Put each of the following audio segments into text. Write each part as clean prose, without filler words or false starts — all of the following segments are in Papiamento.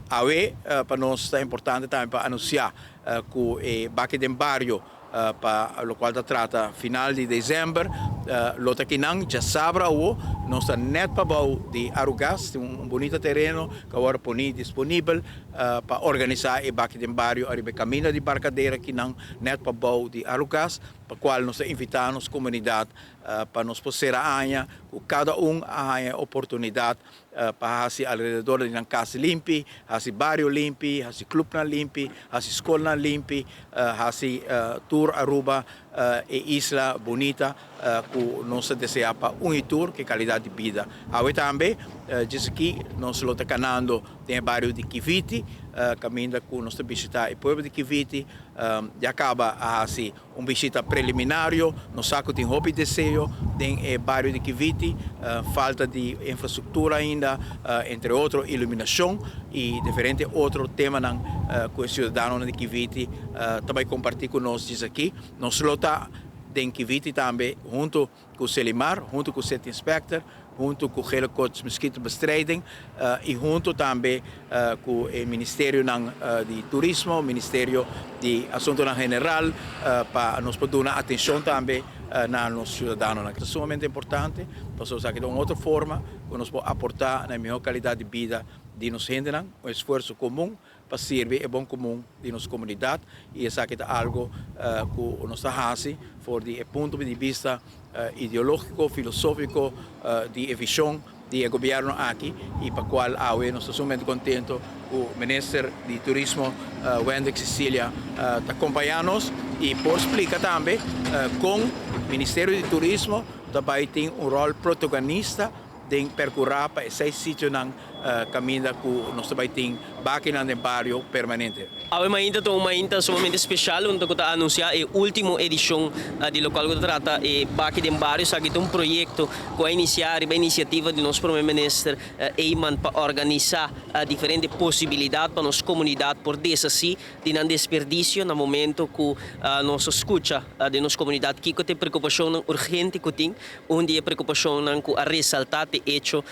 Awe pa nos ta importante tambe pa anuncia cu e Baki den Bario, pa locual ta trata final di december, lo ta akinan diasabra awo. Nos ta net pabou di Arugas, tin un bunita tereno cu awor poni disponibel pa organisa e Baki den Bario ariba e caminda di Barcadera akinan net pabou di Arugas, pa cual nos ta invita nos comunidad pa nos por cera aña cu cada un a haya e oportunidad pa hasi alrededor di nan kas limpi, hasi bario limpi, hasi clubnan limpi, hasi scolnan limpi, hasi tur Aruba e isla bunita cu nos ta desea pa un y tur cu e calidad di bida. Awe tambe djis aki nos lo ta canando den e bario di Kiviti, caminda cu nos ta bishita e pueblo di Kiviti. Ya caba a hasi un bishita preliminario. Nos sa cu tin hopi deseo den e bario di Kiviti, falta di infrastructura ainda, entre otro iluminacion y diferente otro temanan cu e ciudadanonan di Kiviti ta bay comparti cu nos djis aki. Nos lo ta den Kiviti tambe hunto cu Selimar, hunto cu City Inspector, hunto cu Gele Koorts Mosquitobestrijding y hunto tambe cu e ministerionan di Turismo, Ministerio di Asuntonan General, pa nos por duna atencion tambe na nos ciudadanonan. Ta sumamente importante, pasobra esaki ta un otro forma cu nos por aporta na e mihor calidad di bida di nos hendenan, un esfuerzo comun pa sirbi e bon comun di nos comunidad, y esaki ta algo cu nos ta haci for di e punto di bista ideologico, filosofico di e vision di e gobierno aki, y pa cual awe nos ta sumamente contento cu Minister di Turismo Wendrick Cecilia ta acompaña nos y por splica tambe con Ministerio di Turismo ta bay tin un rol protagonista den percura pa e seis sitionan caminda cu nos ta bay tin bakinan den bario permanente. Awe mainta ta un mainta sumamente special unda cu ta anuncia e ultimo edicion di locual cu ta trata e Baki den Bario. Esaki ta un proyecto cu a inicia riba iniciativa di nos Prome Minister Eman pa organisa diferente posibilidad pa nos comunidad por deshaci di nan desperdicio na momento cu nos a scucha den nos comunidad kico ta e preocupacionnan urgente cu tin. Un di e preocupacionnan cu a resalta t'e hecho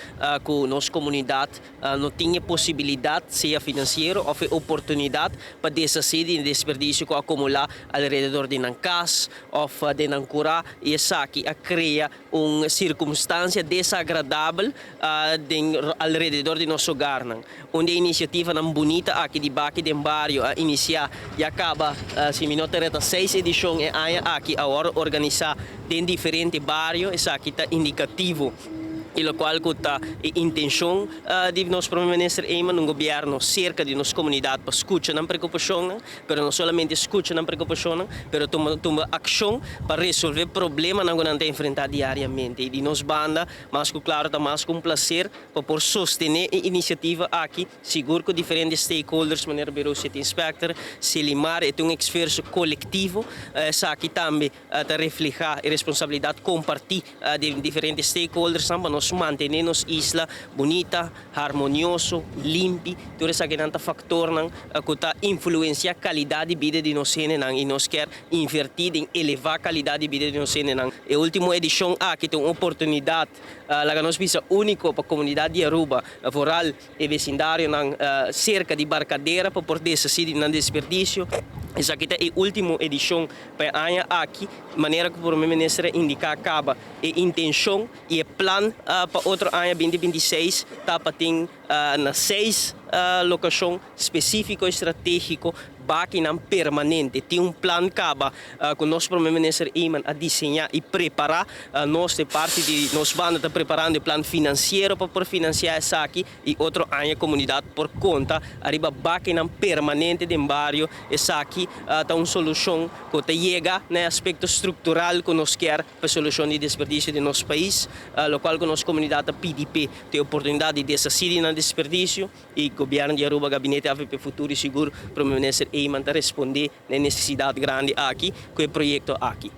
cu nos comunidad no tin e posibilidad, sea financiero of e oportunidad, pa deshaci di e desperdicio cu a acumula alrededor di nan cas of den nan cura, y esaki a crea un circumstancia desagradabel den alrededor di nos hogarnan. Un di e iniciativanan bunita aki di Baki den Bario a inicia ya caba, si mi no ta reta, seis edicion e aña aki a worde organisa den diferente bario. Esaki ta indicativo di locual cu ta e intencion di nos Prome Minister Eman, un gobierno cerca di nos comunidad pa scucha nan preocupacionnan, pero no solamente scucha nan preocupacionnan, pero tuma accion pa resolve problemanan cu nan ta enfrenta diariamente. Y di nos banda, mas cu claro, ta mas cu un placer pa por sostene e iniciativa aki, sigur cu diferente stakeholders manera Bureau City Inspector, Selimar. E ta un esfuerzo colectivo. Esaki tambe ta refleha e responsabilidad comparti di diferente stakeholdersnan pa nos mantene nos isla bunita, harmonioso, limpi. Tur esakinan ta factornan cu ta influencia calidad di bida di nos hendenan, y nos kier inverti den eleva calidad di bida di nos hendenan. E ultimo edicion aki ta un oportunidad, laga nos bisa, unico pa comunidad di Aruba, vooral e vecindarionan cerca di Barcadera, pa por deshaci di nan desperdicio. Esaki ta e ultimo edicion pa e aña aki. Manera cu Prome Minister a indica caba, e intencion y e plan pa otro aña 2026 ta pa tin na seis locacion specifico y strategico bakinan permanente. Tin un plan caba cu nos Prome Minister Eman a diseña y prepara. Nos de parti di nos banda ta preparando e plan financiero pa por financia esaki, y otro aña comunidad por conta ariba bakinan permanente den bario. Esaki ta un solucion cu ta yega na e aspecto structural cu nos kier pa solucion di desperdicio di nos pais. Locual cu nos comunidad ta pidi p'e ta e oportunidad di deshaci di nan desperdicio, y Gobierno di Aruba, Gabinete AVP Futuro y sigur Prome Minister Eman ta responde na e necesidad grandi aki cu e proyecto aki.